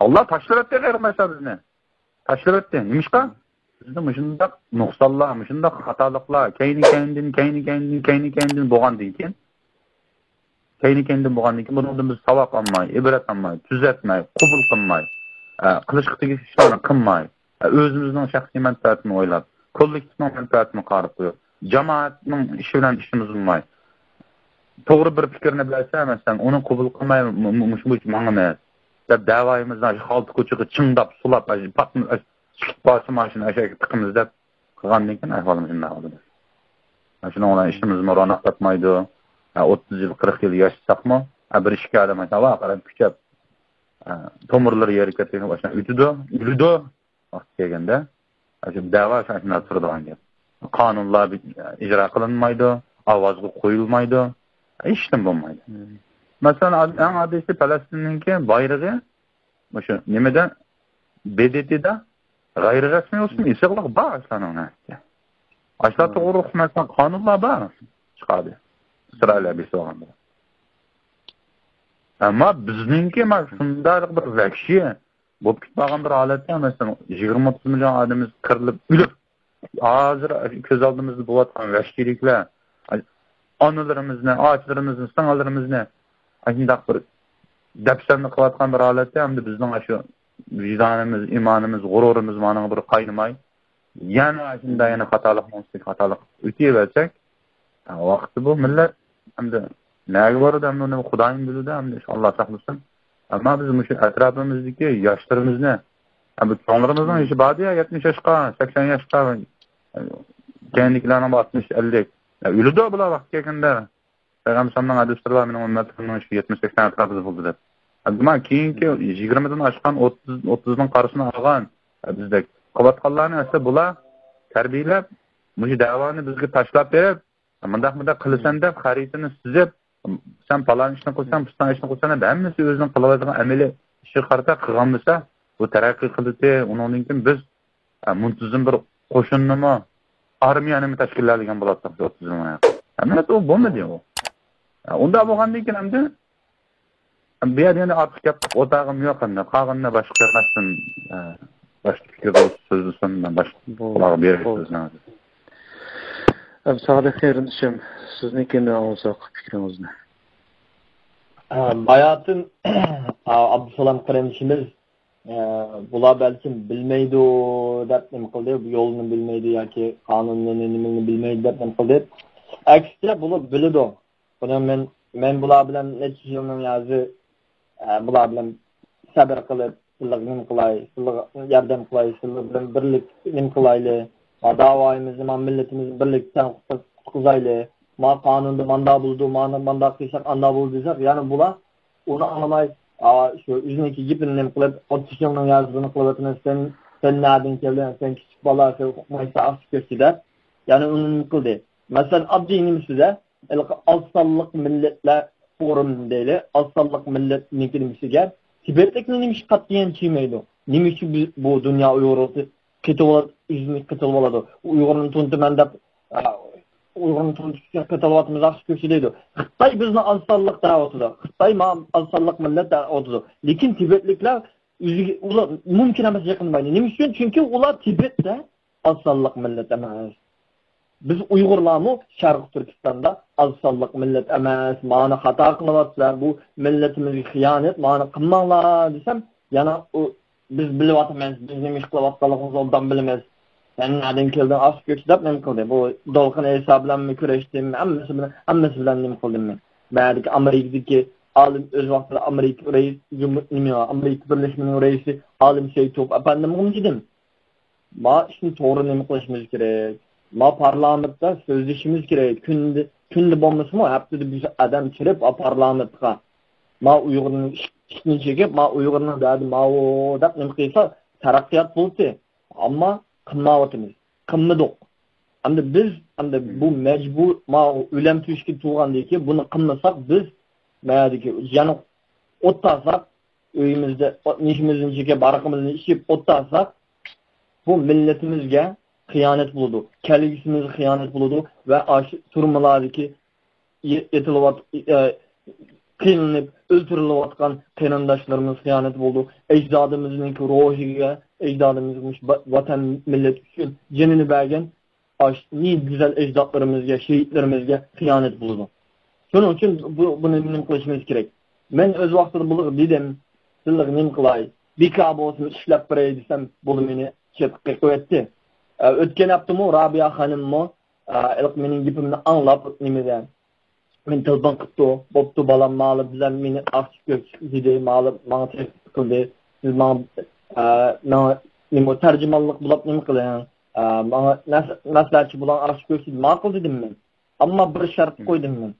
ئاللاھ تاشلىۋەتتى قېرىنداشلار بىزنى. تاشلىۋەتتى. نېمىشقا؟ بىزدە مۇشۇنداق نۇقسانلار، مۇشۇنداق خاتالىقلار كەينى-كەينىدىن، كەينى-كەينىدىن، كەينى-كەينىدىن بولغاندىن كېيىن، كەينى-كەينىدىن بولغاندىن كېيىن، بۇنىڭدىن بىز ساۋاق ئالماي، ئىبرەت ئالماي، تۈزەتمەي، قوبۇل قىلماي، ئە، قىلىشقا تېگىشلىك ئىشلارنى قىلماي، ئە، ئۆزىمىزنىڭ شەخسىي مەنپەئەتىنى ئويلاپ، كوللېكتىپنىڭ مەنپەئەتىنى قارىغا قويۇپ، جامائەتنىڭ ئىشى بىلەن ئىشىمىز بولماي، توغرا بىر پىكىرنى بەرسە، مەسىلەن، ئۇنى قوبۇل قىلماي، مۇ-، مۇ-، مۇشۇ بويىچە ماڭىمىز دەپ، دەۋايىمىزنى ئاشۇ خالتا كوچىغا چىڭداپ، سۇلاپ، ئاشۇ پاتما-، ئاشۇ سۈكۈت پارچە ماشىنا ئەشەگە تىقىمىز دەپ قىلغاندىن كېيىن ئەھۋالىمىز شۇنداق بولىدۇ. شۇنىڭ بىلەن ئىشىمىزمۇ روناق تاپمايدۇ. ھە، ئوتتۇز يىل، قىرىق يىل ياشىساقمۇ، ھە، بىر ئىككى ئادەم ئاشۇنداق ۋارقىراپ كۈچەپ، ھە، تومۇرلىرى يەرگە كەتكەن ئاشۇنداق ئۆتىدۇ، ئۆلىدۇ. ۋاقتى كەلگەندە، شۇ دەۋا شۇ شۇنداق تۇرىدىغان گەپ. قانۇنلار ئىجرا قىلىنمايدۇ، ئاۋازغا قويۇلمايدۇ، ھېچنېمە بولمايدۇ. مەسىلەن، ئەڭ ئاددىيسى پەلەستىننىڭكى بايرىقى مۇشۇ نېمىدە، بې دې تېدا غەيرىي رەسمىي بولسىمۇ، ئېسىقلىق بار ئاشۇلارنىڭ نەرسىگە. ئاشۇلار توغرۇلۇق مەسىلەن قانۇنلار بار چىقاردى. ئىسرائىل بېسىۋالغان بىلەن. ئەمما بىزنىڭكى مانا شۇنداق بىر ۋەھشىي بولۇپ كېتىپ قالغان بىر ھالەتتە، مەسىلەن، يىگىرمە ئوتتۇز مىليون ئادىمىمىز قىرىلىپ ئۆلۈپ، ھازىر كۆز ئالدىمىزدا بولۇۋاتقان ۋەھشىيلىكلەر، ئانىلىرىمىزنى، ئاچىلىرىمىزنى، سىڭىللىرىمىزنى ئاشۇنداق بىر دەپسەندە قىلىۋاتقان بىر ھالەتتە، ئەمدى بىزنىڭ ئاشۇ ۋىجدانىمىز، ئىمانىمىز، غۇرۇرىمىز مانىڭغا بىر قاينىماي، يەنە ئاشۇنداق يەنە خاتالىقنىڭ ئۈستىگە خاتالىق ئۆتۈۋەرسەك، ۋاقىتتا بۇ مىللەت ئەمدى نەگە بارىدۇ، ئەمدى ئۇنى خۇدايىم بىلىدۇ، ئەمدى ئاللا ساقلىسۇن. ئەمما بىز مۇشۇ ئەتراپىمىزدىكى ياشلىرىمىزنى، ئەمدى چوڭلىرىمىزنىڭ يېشى باردى يا، يەتمىش ياشقا، سەكسەن ياشقا، كەينىدىكىلەرنىڭ ئاتمىش، ئەللىك. ئۆلىدۇ بۇلار ۋاقتى كەلگەندە. پەيغەمبەر ئەلەيھىسسالامنىڭ ھەدىسلىرى بار، مېنىڭ ئۈممەتلىرىمنىڭ ئىچىدە يەتمىش سەكسەن ئەتراپىدا بولدى دەپ. ئەمما كېيىنكى يىگىرمىدىن ئاشقان، ئوتتۇز، ئوتتۇزنىڭ قارىسىنى ئالغان، بىزدەك قىلىۋاتقانلارنى ئەسلى بۇلار تەربىيەلەپ، مۇشۇ دەۋانى بىزگە تاشلاپ بېرىپ، مۇنداق، مۇنداق قىلىسەن دەپ خەرىتىنى سىزىپ، سەن پالان ئىشنى قىلساڭ، پىستان ئىشنى قىلساڭ دەپ ھەممىسى ئۆزىنىڭ قىلىۋاتىدىغان ئەمەلىي ئىشىغا قارىتا قىلغانلىسا، بۇ تەرەققىي قىلدى. ئۇنىڭدىن كېيىن بىز ئە، مۇنتىزىم بىر قوشۇننىمۇ، ئارمىيەنىمۇ تەشكىللەيدىغان بولاتتۇق شۇ ئوتتۇز يىلنىڭ ئايىغىدا. ئەمەلىيەتتە ئۇ بولمىدى ئۇ. ئە، ئۇنداق بولغاندىن كېيىن ئەمدى، بۇ يەردە يەنە ئارتۇق گەپ ئوتاغىم يوق ئەمدى. قالغىنىنى باشقا قېرىنداشتىن، ئە، باشقا پىكىر بولسا سۆزلىسۇن، مەن باشقا ئۇلارغا بېرىپ سۆزنى. ئەم، سادىق قېرىندىشىم، سىزنىڭكىنى ئاڭلىساق پىكرىڭىزنى. ئە، باياتىن، ئە، ئابدۇسالام قېرىندىشىمىز ئە، بۇلار بەلكىم بىلمەيدۇ دەپ نېمە قىلدى، بۇ يولنى بىلمەيدۇ ياكى قانۇننى، نېمىنى بىلمەيدۇ دەپ نېمە قىلدى. ئەكسىچە بۇلار بىلىدۇ. بۇنى مەن، مەن بۇلار بىلەن نەچچە يىلنىڭ يازى، ئە، بۇلار بىلەن سەبىر قىلىپ، سىلىغا نېمە قىلاي، سىلىغا ياردەم قىلاي، سىلەر بىلەن بىرلىك نېمە قىلايلى، ما داۋايىمىزنى، ما مىللىتىمىزنى بىرلىكتە قۇتقۇزايلى، ما قانۇندا ماندا بولىدۇ، مانا مانداق قىلساق ئاندا بولىدۇ دېسەك، يەنە بۇلار ئۇنى ئاڭلىماي، ئا، شۇ ئۆزىنىڭكى گېپىنى نېمە قىلىپ، ئوتتۇز يىلنىڭ يازىسىنى قىلىۋاتىمەن، سەن، سەن نەدىن كەلدىڭ، سەن كىچىك بالا، سەن ئۇقمايسەن، ئاقچى كۆچتى دەپ. يەنى ئۇنى نېمە قىلدى؟ مەسىلەن، ئاددىي نېمىسىدە، ھېلىقى ئاز سانلىق مىللەتلەر فورۇم دەيلى، ئاز سانلىق مىللەتنىڭكى نېمىسىگە، تىبەتلىكنى نېمە ئىش قاتتىيان چىيمايدۇ؟ نېمە ئۈچۈن بىز، بۇ دۇنيا ئۇيغۇرلىرى قېتىۋال-، ئۆزىنى قېتىۋالىدۇ. ئۇيغۇرنى تونۇتىمەن دەپ، ئا، ئۇيغۇرنى تونۇتۇش ئۈچۈن قېتىۋاتىمىز، ئاقچە كۆچى دەيدۇ. خىتاي بىزنى ئاز سانلىق دەۋاتىدۇ. خىتاي ما-، ئاز سانلىق مىللەت دەۋاتىدۇ. لېكىن تىبەتلىكلەر ئۆزىگە، ئۇلار مۇمكىن ئەمەس يېقىنمايدۇ. نېمە ئۈچۈن؟ چۈنكى ئۇلار تىبەتتە ئاز سانلىق مىللەت ئەمەس. بىز ئۇيغۇرلارمۇ شەرقىي تۈركىستاندا ئاز سانلىق مىللەت ئەمەس. مانا خاتا قىلىۋاتىسىلەر، بۇ مىللىتىمىزگە خىيانەت، مانا قىلماڭلار دېسەم، يەنە ئۇ، بىز بىلىۋاتىمىز، بىز نېمە ئىش قىلىۋاتقانلىقىمىزنى ئوبدان بىلىمىز. سەن نەدىن كەلدىڭ ئاقچى كۆكچى دەپ نېمە قىلدى؟ بۇ دولقۇن ئەيسا بىلەنمۇ كۈرەشتىم، ھەممىسى بىلەن، ھەممىسى بىلەن نېمە قىلدىم مەن؟ بۇ يەردىكى ئامېرىكىدىكى ئالىم، ئۆز ۋاقتىدا ئامېرىكا رەئىس، جۇمھۇر-، نېمە، ئامېرىكا بىرلەشمىنىڭ رەئىسى ئالىم سەيتوف ئەپەندىمغىمۇ دېدىم. ما ئىشنى توغرا نېمە قىلىشىمىز كېرەك. ما پارلامېنتتا سۆزلىشىمىز كېرەك. كۈندە، كۈندە بولمىسىمۇ ھەپتىدە بىر ئادەم كىرىپ، ئا، پارلامېنتقا ما ئۇيغۇرنىڭ ئىش-، ئىشىنى چېكىپ، ما ئۇيغۇرنىڭ دەردى ماۋۇ دەپ نېمە قىلسا، تەرەققىيات بولدى. ئەمما قىلمايۋاتىمىز. قىلمىدۇق. ئەمدى بىز، ئەمدى بۇ مەجبۇر، ما ئۆلەم تۆشۈكى تۇرغاندىن كېيىن بۇنى قىلمىساق، بىز مەدىكى يەنە ئوت تارساق، ئۆيىمىزدە نېشىمىزنى چېكىپ، ھاراقىمىزنى ئىچىپ ئوت تارساق، بۇ مىللىتىمىزگە خىيانەت بولىدۇ، كەلگۈسىمىزگە خىيانەت بولىدۇ ۋە ئاشۇ تۈرمىلاردىكى ئېتىلىۋات-، ئە، قىينىلىپ، ئۆلتۈرۈلۈۋاتقان قېرىنداشلىرىمىز خىيانەت بولىدۇ. ئەجدادىمىزنىڭ روھىگە، ئەجدادىمىز مۇشۇ ۋەتەن، مىللەت ئۈچۈن جېنىنى بەرگەن ئاش-، نى گۈزەل ئەجدادلىرىمىزگە، شېھىتلىرىمىزگە خىيانەت بولىدۇ. شۇنىڭ ئۈچۈن بۇ، بۇنى نېمە قىلىشىمىز كېرەك؟ مەن ئۆز ۋاقتىدا بۇلارغا دېدىم، سىلەرگە نېمە قىلاي؟ بىكار بولسىمۇ ئىشلەپ بېرەي دېسەم، بۇلار مېنى چەتكە قېقىۋەتتى. ئە، ئۆتكەن ھەپتىمۇ رابىيە خانىممۇ، ئە، ھېلىقى مېنىڭ گېپىمنى ئاڭلاپ، نېمىدە، مېنى تېلېفون قىپتۇ. بوپتۇ، بالام، مالا بىلەن مېنى ئاقچى كۆكچى دېدى، مالا ماڭا تەكلىپ قىلدى. سىز ماڭا، ئە، ماڭا نېمە، تەرجىمانلىق بولاپ نېمە قىلىڭ. ئە، ماڭا مەس-، مەسلىھەتچى بولاڭ، ئاقچى كۆكچى. ماقۇل دېدىم مەن. ئەمما بىر شەرت قويدۇم مەن.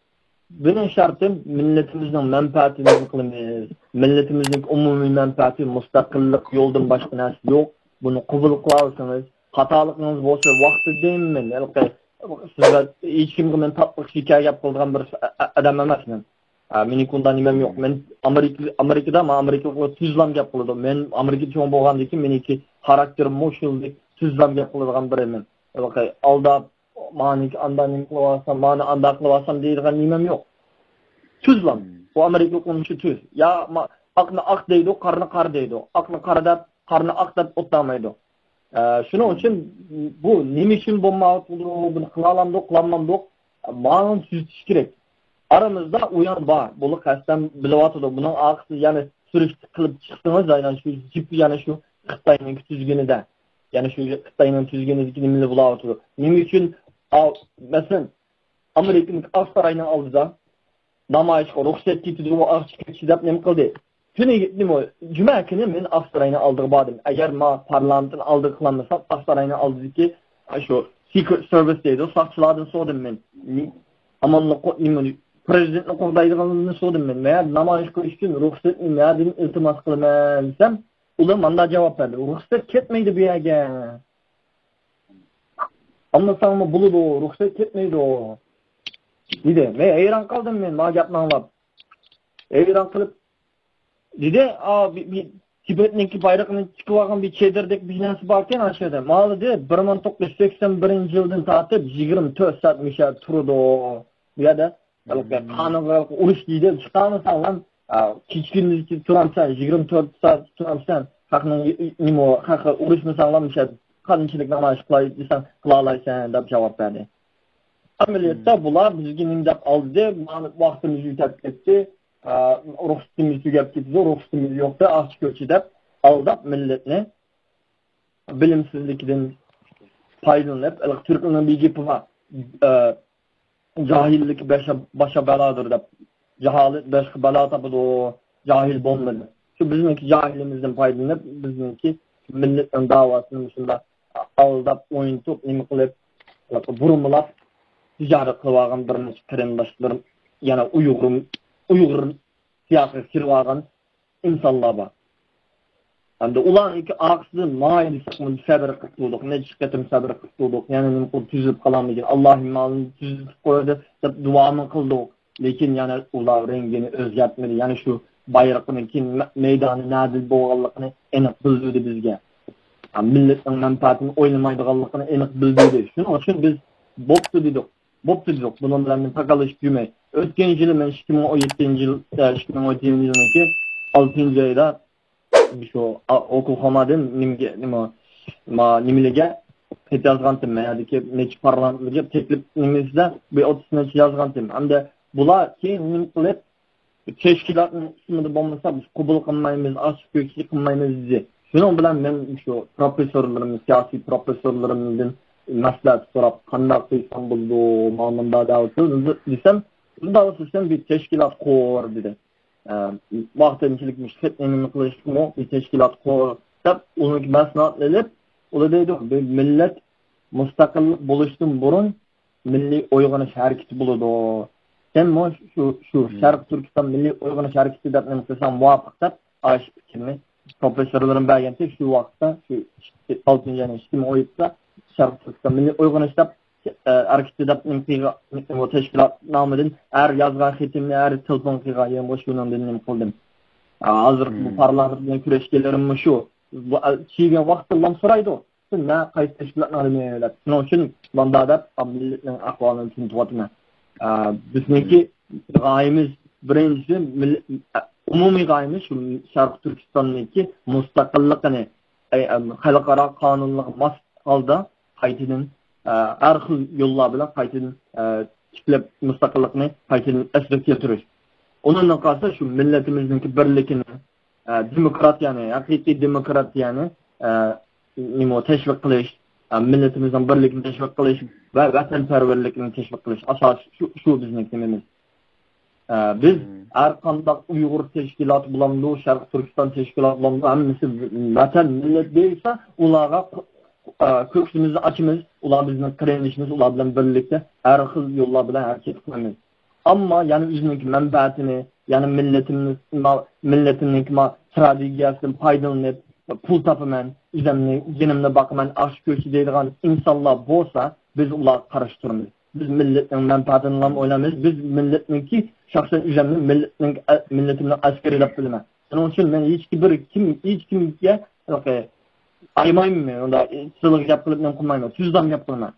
مېنىڭ شەرتىم، مىللىتىمىزنىڭ مەنپەئەتىنى نېمە قىلىمىز، مىللىتىمىزنىڭ ئومۇمىي مەنپەئەتى، مۇستەقىللىق يولىدىن باشقا نەرسە يوق. بۇنى قوبۇل قىلالىسىڭىز، خاتالىقىڭىز بولسا ۋاقتىدا دەيمەن. ھېلىقى سىزگە ھېچكىمگە مەن تاتلىق شېكەر گەپ قىلىدىغان بىر ئە-، ئە-، ئادەم ئەمەسمەن. ئە، مېنىڭكى ئۇنداق نېمەم يوق. مەن ئامېرىكا، ئامېرىكىدا مەن ئامېرىكىلىقلار تۈزلام گەپ قىلىدۇ. مەن ئامېرىكىدا چوڭ بولغاندىن كېيىن مېنىڭكى خاراكتېرىم مۇشۇ خىل تۈزلام گەپ قىلىدىغان بىرى مەن. ھېلىقى ئالداپ، مانىكى ئاندا نېمە قىلىۋالسام، مانى ئاندا قىلىۋالسام دەيدىغان نېمەم يوق. تۈزلام. بۇ ئامېرىكىلىقنىڭ شۇ تۈز. يا ما-، ئاقنى ئاق دەيدۇ، قارىنى قارا دەيدۇ. ئاقنى قارا دەپ، قارىنى ئاق دەپ ئوتتامايدۇ. ئە، شۇنىڭ ئۈچۈن بۇ نېمە ئۈچۈن بولمايۋاتىدۇ، بۇنى قىلالامدۇق، قىلالمامدۇق، ماڭا تۈزىتىش كېرەك. ئارىمىزدا ئۇيان بار، بۇنى قەستەن بىلىۋاتىدۇ. بۇنىڭ ئارقىسىدا يەنە سۈرۈشتە قىلىپ چىقسىڭىز، يەنە شۇ جىپ، يەنە شۇ خىتاينىڭ تۈزگىنىدە، يەنە شۇ خىتاينىڭ تۈزگىنىدىكى نېمىلەر بولۇۋاتىدۇ. نېمە ئۈچۈن، ئا-، مەسىلەن، ئامېرىكىنىڭ ئاق ساراينىڭ ئالدىدا نامايىشقا رۇخسەت كېتىدۇ، ئاقچى كېتىشى دەپ نېمە قىلدى؟ تۈنى نېمە، جۈمە كۈنى مەن ئاق ساراينىڭ ئالدىغا باردىم. ئەگەر ما پارلامېنتنىڭ ئالدىغا قىلالمىساق، ئاق ساراينىڭ ئالدىدىكى، ئا، شۇ سېكرېت سېرۋىس دەيدۇ، ساقچىلاردىن سورىدىم مەن. نى-، ئامانلىق قو-، نېمە، پرېزىدېنتنى قوغدايدىغانلىرىنى سورىدىم مەن. مەن نامايىش قىلىش ئۈچۈن رۇخسەتنى نەدىن ئىلتىماس قىلىمەن دېسەم، ئۇلار مانداق جاۋاب بەردى: «رۇخسەت كەتمەيدۇ بۇ يەرگە.» ئاڭلىساڭمۇ بولىدۇ، رۇخسەت كەتمەيدۇ، دېدى. مەن ھەيران قالدىم، مەن ما گەپنى ئاڭلاپ. ھەيران قېلىپ، دېدى، ئا، بى-، بى-، تىبەتنىڭكى بايرىقىنى تىكىۋالغان بىر چېدىردەك بىر نەرسە باركەن ئاشۇ يەردە. مانا دېدى، بىر مىڭ توققۇز يۈز سەكسەن بىرىنچى يىلدىن تارتىپ يىگىرمە تۆت سائەت مۇشۇ يەردە تۇرىدۇ. بۇ يەردە ھېلىقى قانۇنغا ئۇرۇش دېيدۇ، چىقارمىساڭلار، ئا، كېچە كۈندۈز تۇرامسەن، يىگىرمە تۆت سائەت تۇرامسەن، خەقنىڭ، نېمە، خەققە ئۇرۇشمىساڭلار مۇشۇ يەردە قانۇنچىلىق نامايىش قىلاي دېسەڭ قىلالايسەن دەپ جاۋاب بەردى. ئەمەلىيەتتە بۇلار بىزگە نېمە دەپ ئالدى، مانا ۋاقتىمىز يۈتەپ كەتتى، ئا، رۇخسىتىمىز تۈگەپ كېتىدۇ، رۇخسىتىمىز يوق دە، ئاقچى كۆكچى دەپ ئالداپ مىللەتنى بىلىمسىزلىكىدىن پايدىلىنىپ، ھېلىقى تۈركلەرنىڭ بىر گېپى بار، ئە، جاھىللىك باشا، باشا بەلادۇر دەپ، جاھالەت باشقا بەلا تاپىدۇ، جاھىل بولمىدى. شۇ بىزنىڭكى جاھىلىمىزدىن پايدىلىنىپ، بىزنىڭكى مىللەتنىڭ داۋاسىنى مۇشۇنداق ئالداپ، ئوينىتىپ، نېمە قىلىپ، بۇرمىلاپ تىجارەت قىلىۋالغان بىر نەچچە قېرىنداشلىرىم، يەنە ئۇيغۇر، ئۇيغۇر سىياقىغا كىرىۋالغان ئىنسانلار بار. ئەمدى ئۇلارنىڭكى ئارقىسىدىن ماڭاي دېسەك، سەۋر قىلىپ تۇردۇق، نەچچە قېتىم سەۋر قىلىپ تۇردۇق، يەنە نېمە قىلدى، تۈزۈلۈپ قالالمىدى، ئاللاھىم ماڭا تۈزۈلۈپ قويدى دەپ دۇئامۇ قىلدۇق. لېكىن يەنە ئۇلار رەڭگىنى ئۆزگەرتمىدى، يەنە شۇ بايرىقنىڭكى مە-، مەيدانى نەدە بولغانلىقىنى ئېنىق بىلدۈردى بىزگە. مىللەتنىڭ مەنپەئەتىنى ئويلىمايدىغانلىقىنى ئېنىق بىلدۈردى. شۇنىڭ ئۈچۈن بىز بوپتۇ دېدۇق. بوپتۇ دېدۇق. بۇنىڭ بىلەن تاكاللىشىپ يۈرمەي. ئۆتكەن يىلى مەن ئىككى مىڭ ئون يەتتىنچى يىل، ئە، ئىككى مىڭ ئون يەتتىنچى يىلنىڭكى ئالتىنچى ئايدا شۇ ئا-، ئوكلاخومادىن نېمىگە، نېمە، ما-، نېمىلىگە خەت يازغانتىم. مەن يەردىكى نەچچە پارلامېنتلىرىگە تەكلىپ نېمىسىدە بىر ئوتتۇز نەچچە يازغانتىم. ئەمدى بۇلار كېيىن نېمە قىلىپ، تەشكىلاتنىڭ ئىسمىدا بولمىسا، بىز قوبۇل قىلمايمىز، ئاچچىق كۆكچى قىلمايمىز دېدى. شۇنىڭ بىلەن مەن شۇ پروفېسسورلىرىم، سىياسىي پروفېسسورلىرىمدىن مەسلىھەت سوراپ، قانداق قىلسام بولىدۇ، مانا مۇنداق دەۋاتىدۇ دېسەم، بۇنداق بولسا سەن بىر تەشكىلات قۇر دېدى. ئە، ۋاقتىنچىلىك مۇشۇ خەتنى نېمە قىلىشمۇ بىر تەشكىلات قۇر دەپ، ئۇنىڭكى مەسلىھەتنى ئېلىپ، ئۇلار دەيدۇ، بىر مىللەت مۇستەقىللىق بولۇشتىن بۇرۇن مىللىي ئويغىنىش ھەرىكىتى بولىدۇ. سەنمۇ شۇ، شۇ شەرقىي تۈركىستان مىللىي ئويغىنىش ھەرىكىتى دەپ نېمە قىلساڭ مۇۋاپىق دەپ، ئاشۇ پىكىرنى پروفېسسورلىرىم بەرگەنتى شۇ ۋاقىتتا، شۇ ئالتىنچى ئاينىڭ ئىككىنچى ئون يەتتىسى شەرقىي تۈركىستان مىللىي ئويغىنىش دەپ، ئە، ھەرىكىتى دەپ نېمە قىلغان، بۇ تەشكىلات نامىدىن ھەر يازغان خېتىمنى، ھەر تېلېفون قىلغان يېرىمغا شۇنىڭدىن نېمە قىلدىم. ئە، ھازىر بۇ پارلامېنت بىلەن كۈرەشكەنلىرىممۇ شۇ. بۇ، ئە، كىيگەن ۋاقىتتىلا سورايدۇ. سىز نە قايسى تەشكىلاتنىڭ ئادىمى دەپ. شۇنىڭ ئۈچۈن مۇندا دەپ مىللەتنىڭ ئەھۋالىنى تونۇتۇۋاتىمەن. ئە، بىزنىڭكى غايىمىز، بىرىنچىسى، مىل-، ئە، ئومۇمىي غايىمىز شۇ شەرقىي تۈركىستاننىڭكى مۇستەقىللىقىنى، ئەي، ئەم، خەلقئارا قانۇنلارغا ماس ھالدا قايتىدىن، ئە، ھەر خىل يوللار بىلەن قايتىدىن، ئە، تىكلەپ، مۇستەقىللىقنى قايتىدىن ئەسلىگە كەلتۈرۈش. ئۇنىڭدىن قالسا شۇ مىللىتىمىزنىڭكى بىرلىكىنى، ئە، دېموكراتىيەنى، ھەقىقىي دېموكراتىيەنى، ئە، نېمە، تەشۋىق قىلىش، ئە، مىللىتىمىزنىڭ بىرلىكىنى تەشۋىق قىلىش ۋە ۋەتەنپەرۋەرلىكنى تەشۋىق قىلىش ئاساسىي شۇ، شۇ بىزنىڭ نېمىمىز. ئە، بىز ھەر قانداق ئۇيغۇر تەشكىلاتى بولامدۇ، شەرقىي تۈركىستان تەشكىلاتى بولامدۇ، ھەممىسى ۋەتەن، مىللەت دېيىلسە، ئۇلارغا، ئە، كۆكسىمىزنى ئاچىمىز، ئۇلار بىزنىڭ قېرىندىشىمىز، ئۇلار بىلەن بىرلىكتە ھەر خىل يوللار بىلەن ھەرىكەت قىلىمىز. ئەمما يەنە ئۆزىنىڭكى مەنپەئەتىنى، يەنە مىللىتىمنى، مىللىتىمنىڭكى ما تراگېدىيەسىدىن پايدىلىنىپ، پۇل تاپىمەن، ئۆزۈمنى، جېنىمنى باقىمەن، ئاشۇ كۆچە دەيدىغان ئىنسانلار بولسا، بىز ئۇلارغا قارشى تۇرىمىز. بىز مىللەتنىڭ مەنپەئەتىنىلا ئويلايمىز. بىز مىللەتنىڭكى، شەخسەن ئۆزۈمنى مىللەتنىڭ، مىللىتىمنىڭ ئەسكىرى دەپ بىلىمەن. شۇنىڭ ئۈچۈن مەن ھېچ بىر كىم، ھېچ كىمگە ئايىمايمەن، ئۇنداق سىلىغا گەپ قىلىپ نېمە قىلمايمەن، سۆزدان گەپ قىلىمەن.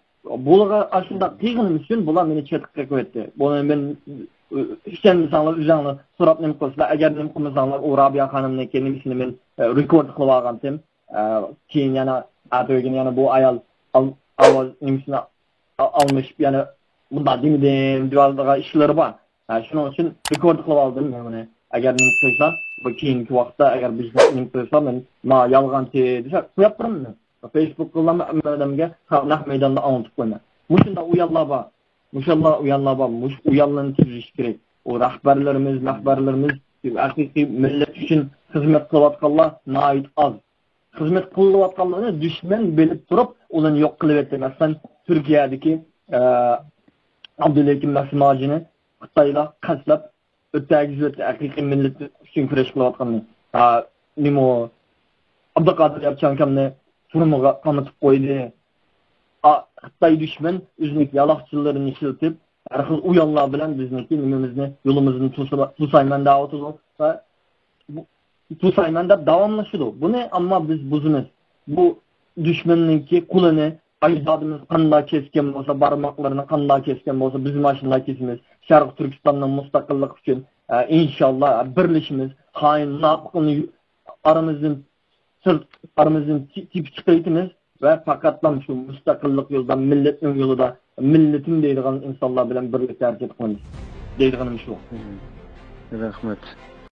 بۇلارغا ئاشۇنداق قىلغىنىم ئۈچۈن بۇلار مېنى چەتكە قېقىۋەتتى. بۇنى مەن، ئە، ئىشەنمىسەڭلار ئۆزۈڭلار سوراپ نېمە قىلىسىلەر، ئەگەر نېمە قىلمىساڭلار ئۇ رابىيە خانىمنىڭكى نېمىسىنى مەن، ئە، رېكورد قىلىۋالغانتىم. ئە، كېيىن يەنە ئەتىگۈن يەنە بۇ ئايال ئال-، ئاۋاز نېمىسىنى ئا-، ئالمىشىپ يەنە مۇنداق دېمىدىم دېۋالىدىغان ئىشلىرى بار. ھە، شۇنىڭ ئۈچۈن رېكورد قىلىپ ئالدىم مەن بۇنى. ئەگەر نېمە قىلسا، بۇ كېيىنكى ۋاقىتتا ئەگەر بىزنى نېمە قىلسا، مەن ما يالغانچى دېسە، قويۇپ بېرىمەن. فېيسبۇكقىلا ھەممە ئادەمگە نەق مەيداندا ئاڭلىتىپ قويىمەن. مۇشۇنداق ئۇياللار بار. مۇشۇلار ئۇياللار بار. مۇشۇ ئۇياللارنى تۈزىتىش كېرەك. ئۇ رەھبەرلىرىمىز، رەھبەرلىرىمىز ھەقىقىي مىللەت ئۈچۈن خىزمەت قىلىۋاتقانلار ناھايىتى ئاز. خىزمەت قىلىۋاتقانلىرىنى دۈشمەن بىلىپ تۇرۇپ، ئۇلارنى يوق قىلىۋەتتى. مەسىلەن، تۈركىيەدىكى، ئە، ئابدۇلھەكىم مەسلىم ھاجىنى خىتايلار قەستلەپ ئۆتتۈرگۈزۈۋەتتى، ھەقىقىي مىللەت ئۈچۈن كۈرەش قىلىۋاتقاننى. ھە، نېمە، ئابدۇقادىر ياپچانكامنى تۈرمىگە قامىتىپ قويدى. ئا، خىتاي دۈشمەن ئۆزىنىڭ يالاقچىلىرىنى ئىشلىتىپ، ھەر خىل ئۇياللار بىلەن بىزنىڭكى نېمىمىزنى، يولىمىزنى توسا-، توسايمەن دەۋاتىدۇ. ۋە بۇ، توسايمەن دەپ داۋاملىشىدۇ. بۇنى ئەمما بىز بۇزىمىز. بۇ دۈشمەننىڭكى قولىنى ئەجدادىمىز قانداق كەسكەن بولسا، بارماقلىرىنى قانداق كەسكەن بولسا، بىز مانا شۇنداق كېسىمىز. شەرقىي تۈركىستاننىڭ مۇستەقىللىقى ئۈچۈن، ئە، ئىنشاللا بىرلىشىمىز. خائىن، مۇناپىقنى ئارىمىزدىن سىرت، ئارىمىزدىن تېپىپ چىقىۋېتىمىز ۋە پەقەتلا شۇ مۇستەقىللىق يولىدا، مىللەتنىڭ يولىدا، مىللىتىم دەيدىغان ئىنسانلار بىلەن بىرلىكتە ھەرىكەت قىلىمىز دەيدىغىنىم شۇ. رەھمەت.